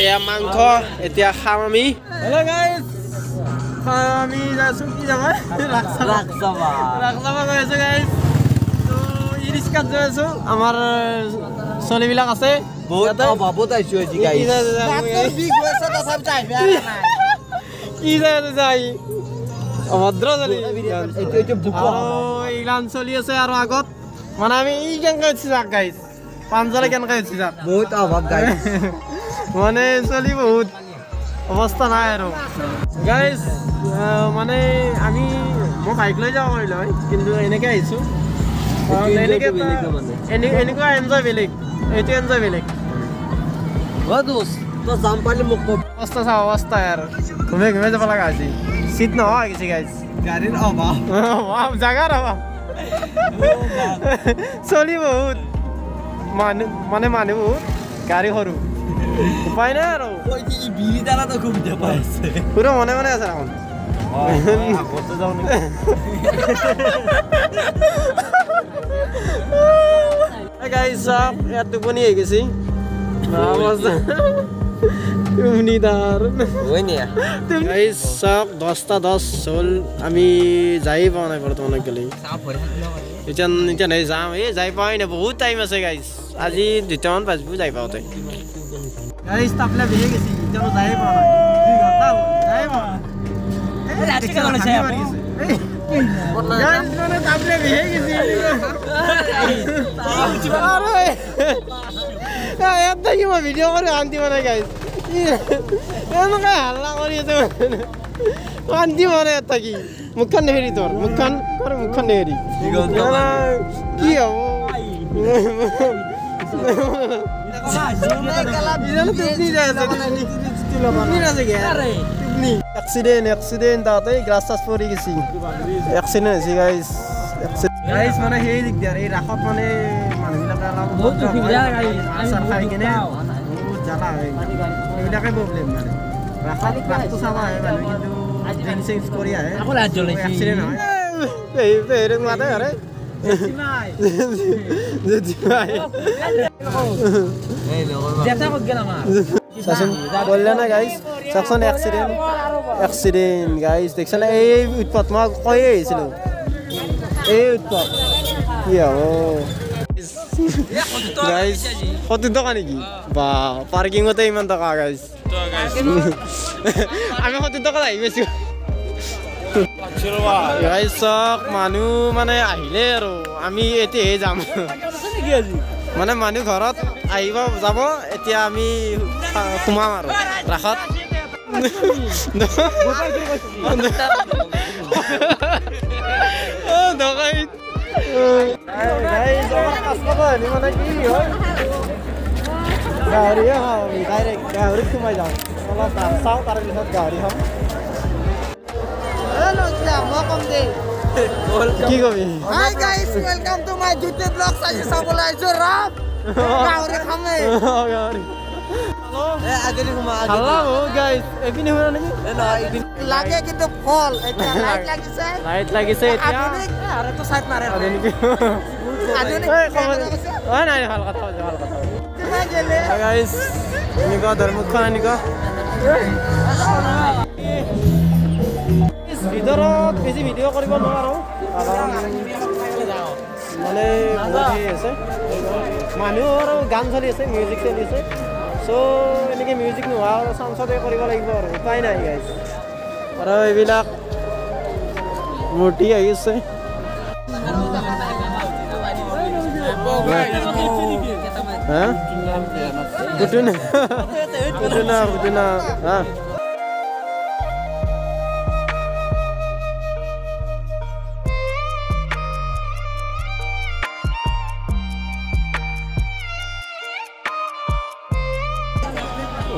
এয়া মাংস এতিয়া খাম আমি। হেল্ল' গাইজ, আমি যাইছোঁ কি যাব ৰাস চাব গৈ আছোঁ গাইজ। ই ৰিক্সাত যাই আছোঁ, আমাৰ ছোৱালীবিলাক আছে। বহুত অভাৱত আহিছো আজি গাইজ। কি যাই আছে যাই অভদ্ৰ ছোৱালী। এইগিলান চলি আছে আৰু আগত মানে আমি ই কেনেকৈ উঠছি যাক গাইজ, পাঞ্জালে কেনেকৈ উঠছি যাক। বহুত অভাৱ গাইজ, মানে চলি বহুত অৱস্থা নাই আৰু গাইজ। মানে আমি মই বাইক লৈ যাব পাৰিলো হয়, কিন্তু এনেকৈ আহিছোঁ। এনেকুৱা এনজয় বেলেগ, এইটো এনজয় বেলেগ। অৱস্থা চাওঁ, অৱস্থা আৰু ঘুমে ঘুমে যাব লগা হৈছে, চিট নোহোৱা হৈ গৈছে গাইজ। গাড়ীৰ অভাৱ, জাগাৰ অভাৱ, চলি বহুত মানুহ, মানে মানুহ বহুত, গাড়ী সৰু, উপায় নাই আৰু। পুৰা মনে মনে আছে দেখোন। গাইজ চাওক, ইয়াত টোপনি আহি গৈছে। চাওক 10টা 10 হ'ল, আমি যায়ে পোৱা নাই বৰ্তমানত গ'লে। এতিয়া এতিয়া নাই যাম, এই যাই পোৱাই নাই, বহুত টাইম আছে গাইজ। আজি 2টামান বাজিব যাই পাওঁতে। গাইজ তাপলা বেছি গৈছে, এতিয়া যায়ে পোৱা নাই, 2 ঘণ্টা হ'ল যায়ে পোৱা নাই। মানে তাপলে বেহে গেছে। ইয়াত থাকি মই ভিডিঅ' কৰি শান্তি পোৱা নাই গাইজ, এনেকুৱা হাল্লা কৰি আছে, শান্তি পোৱা নাই ইয়াত থাকি। মুখখন নেহেৰি, তোৰ মুখখন তোৰ মুখখন নেহেৰি কি হ'ব? এক্সিডেণ্ট এক্সিডেণ্ট, তাতে গ্লাছ চাছ পৰি গৈছে, এক্সিডেণ্ট হৈছে গাইজ। গাইজ মানে সেই দিগদাৰ, এই ৰাসত মানে মানুহবিলাকে অলপ খাই কিনে বহুত জ্বালা হয়, এইবিলাকে প্ৰব্লেম। মানে ৰাসত ৰাসটো চাব আহে মানুহ, কিন্তু ড্ৰিংক চিংছ কৰি আহে, এক্সিডেণ্ট হয়। মাতে আৰে বললে না গাইজ, চাওকচোন এক্সিডেণ্ট এক্সিডেণ্ট গাইজ, দেখছানে এই উৎপাত? মই কৈয়ে আহিছিলোঁ এই উৎপাত কি হ'ব গাইজ। 70 টকা নেকি বা পাৰ্কিঙতে ইমান টকা গাইজ? আমি 70 টকাত আহি পাইছোঁ গাইজ। চাওক মানুহ মানে আহিলে আৰু আমি এতিয়াহে যাম, মানে মানুহ ঘৰত আহিব যাব, এতিয়া আমি সোমাম আৰু ৰাসত। মানে কি হয়, গাহৰিয়ে খাওঁ আমি, ডাইৰেক্ট গাহৰিত সোমাই যাওঁ, অলপ ৰাস চাওঁ, তাৰপিছত গাহৰি খাম। কি কবি? Hi guys, welcome to my YouTube vlog. আজি চাবলৈ আহিছো ৰাস, গাহৰি খামে। গাহৰি লাগে কিন্তু ফল এতিয়া লাইট লাগিছে, লাইট লাগিছে এতিয়া। আৰু তো চাইড মাৰে আধুনিক। নাই, ভাল কথা, ভাল কথা গাইজ। এনেকুৱা ধৰ্মুখখন এনেকুৱা ভিতৰত বেছি ভিডিঅ' কৰিব নোৱাৰোঁ, কাৰণ মানে বহুত হেৰি আছে, মানুহৰ গান চলি আছে, মিউজিক চলি আছে। চ' এনেকৈ মিউজিক নোহোৱা চান্সতে কৰিব লাগিব আৰু উপায় নাই গাইজ। আৰু এইবিলাক মূৰ্তি আহিছে। হা কুটুনা কুটুনা কুটুনা। হা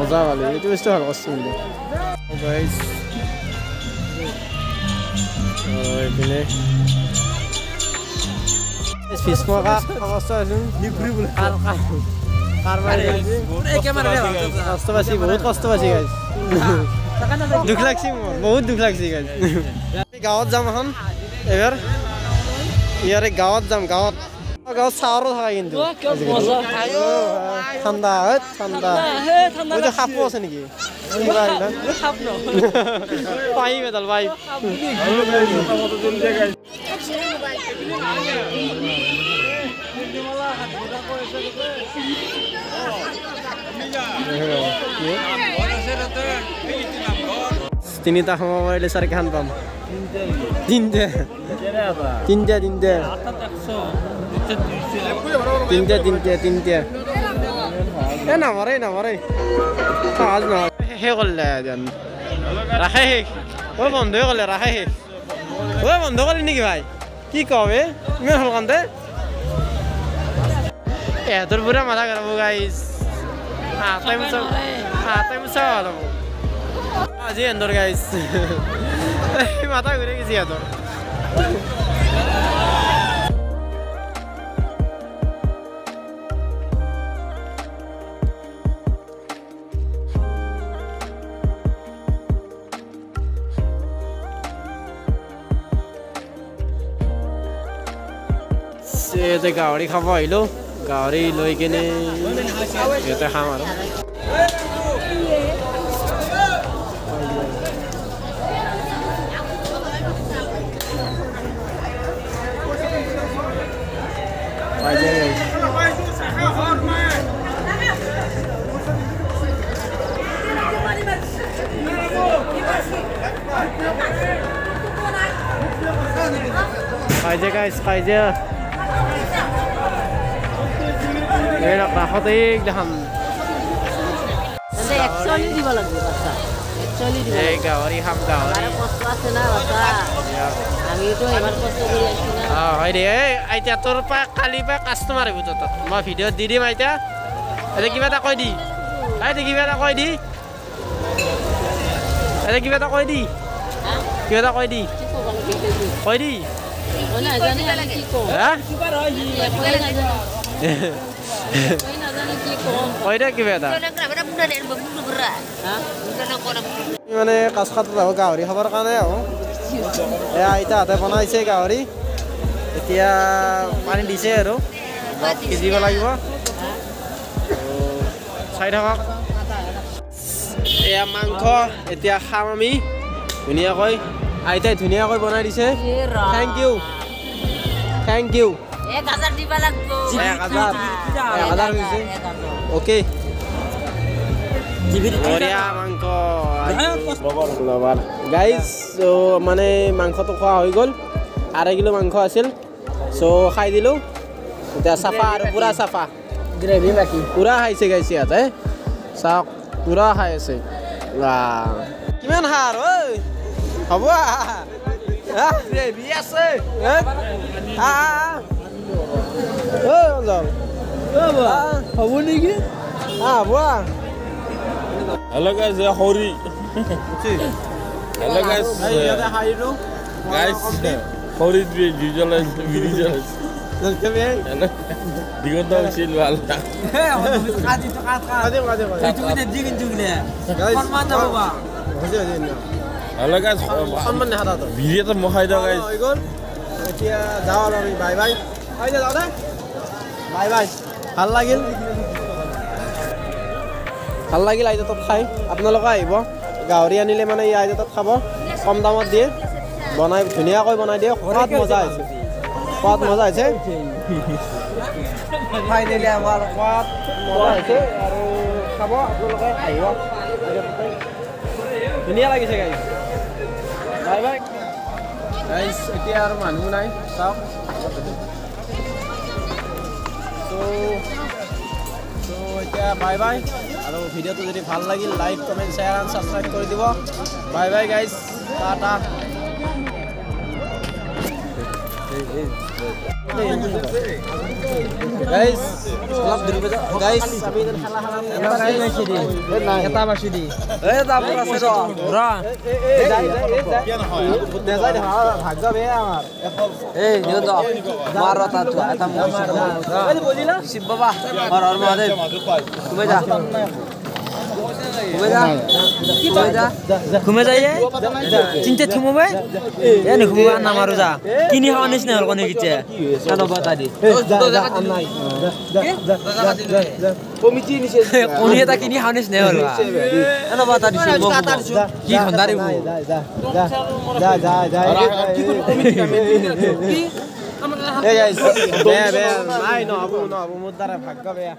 মজা ভালে, এইটো বস্তু ভাল কৰছি কিন্তু গাইজ। এইপিনে অৱস্থা কষ্ট পাইছি, বহুত কষ্ট পাইছি গাইজ, দুখ লাগছি মোৰ, বহুত দুখ লাগছি গাইজ। গাঁৱত যাম এখন এইবাৰ, ইয়াৰে গাঁৱত যাম গাঁৱত। গাঁৱত চাহৰো থাকে কিন্তু ঠাণ্ডা ঠাণ্ডা সাপো আছে নেকি? পাইপ এডাল পাইপ। তিনিটা সোমাব পাৰিলে চাৰিখন পাম। তিনিটা তিনিটা তিনিটা তিনিটা তিনিটা তিনিটা। এ নমৰে নমৰে সহজ নহয়। শেষে কৰিলে যেন ৰাখে শেষ। ঐ বন্ধই কৰিলে ৰাখে শেষ। ঐ বন্ধ কৰিলি নেকি ভাই? কি কওঁ বে ইমান সোনকালতে? এহঁতৰ পুৰা মাথা গৰম গাইজ। আটাই মুচা ভাল হ'ব আজি এহঁতৰ গাইজ। মাথা ঘূৰি গৈছে ইহঁতৰ। ইয়াতে গাহৰি খাব আহিলোঁ, গাহৰি লৈ কিনে ইয়াতে খাম আৰু। খাইছে গাইছ, খাইছে। কাষতে এইগিলাখান গাহৰি খাম, গাহৰি। হয় দে আইতা, তোৰ পৰা কালি পৰা কাষ্টমাৰ আহিব তোৰ তাত। মই ভিডিঅ'ত দি দিম আইতা। এতিয়া কিবা এটা কৈ দি আইতা, কিবা এটা কৈ দি আইতা, কিবা এটা কৈ দি, কিবা এটা কৈ দি, কৈ দি। কৈ দে কিবা এটা। মানে কাছখাটোত আহোঁ গাহৰি খাবৰ কাৰণে আহোঁ। এয়া আইতাহঁতে বনাইছে গাহৰি, এতিয়া পানী দিছে আৰু সিজিব লাগিব। চাই থাকক। এয়া মাংস এতিয়া খাম আমি ধুনীয়াকৈ। আইতাই ধুনীয়াকৈ বনাই দিছে। Thank you, thank you. 1000 1000 হৈছে। অ'কে, বঢ়িয়া মাংস গাইজ। মানে মাংসটো খোৱা হৈ গ'ল, 2.5 কিলো মাংস আছিল, চ' খাই দিলোঁ। এতিয়া চাফা আৰু পূৰা চাফা গ্ৰেভি বাকী পূৰা খাইছে গাইছ ইয়াতে। চাওক পূৰা খাই আছে। কিমান সাৰ ঐ হ'ব গ্ৰেভি আছে। হ'ব নেকি? হ'ব। Hello guys, Hori. Hello guys. Guys, Hori visualize, visualize. Digonta হৈছিল ভাল। Hello guys, ভিডিঅ'টো মখাই দিওঁ গাইজ। এতিয়া যাওঁ আৰু আমি, বাই বাই। যাওঁ দে, বাই বাই। ভাল লাগিল, ভাল লাগিল আইতা তাত খাই। আপোনালোকে আহিব, গাহৰি আনিলে মানে এই আইতা তাত খাব, কম দামত দিয়ে, বনাই ধুনীয়াকৈ বনাই দিয়ে। সোৱাদ মজা হৈছে, সোৱাদ মজা হৈছে। ফাইনেলি আমাৰ সোৱাদ মজা হৈছে আৰু খাব আপোনালোকে আহিব, ধুনীয়া লাগিছে গাইজ। Bye bye guys. এতিয়া আৰু মানুহ নাই, চাওক। চ' এতিয়া বাই বাই। আৰু ভিডিঅ'টো যদি ভাল লাগিল like, comment, share and subscribe কৰি দিব। Bye bye guys, tata. Guys অলপ দূৰ গাইজ, আমি খেলা এটা বাছি দি ভাগ্য বেয়া আমাৰ। শিৱ বাবা, হৰ হৰ মহাদেৱ। তুমি যা। ঘুমে যায় চিন্তা থুমবে এ নুঘুমাব নামাৰো যা কিনি খাৱা নিচিনা হ'ল কণী কেইটা। কণী এটা কিনি খাৱা নিচিনা হ'ল। কি ঠাণ্ডা দিব। এই গাইস, বেয়া বেয়া নাই, নহ'ব নহ'ব, মোৰ দ্বাৰা ভাগ্য বেয়া।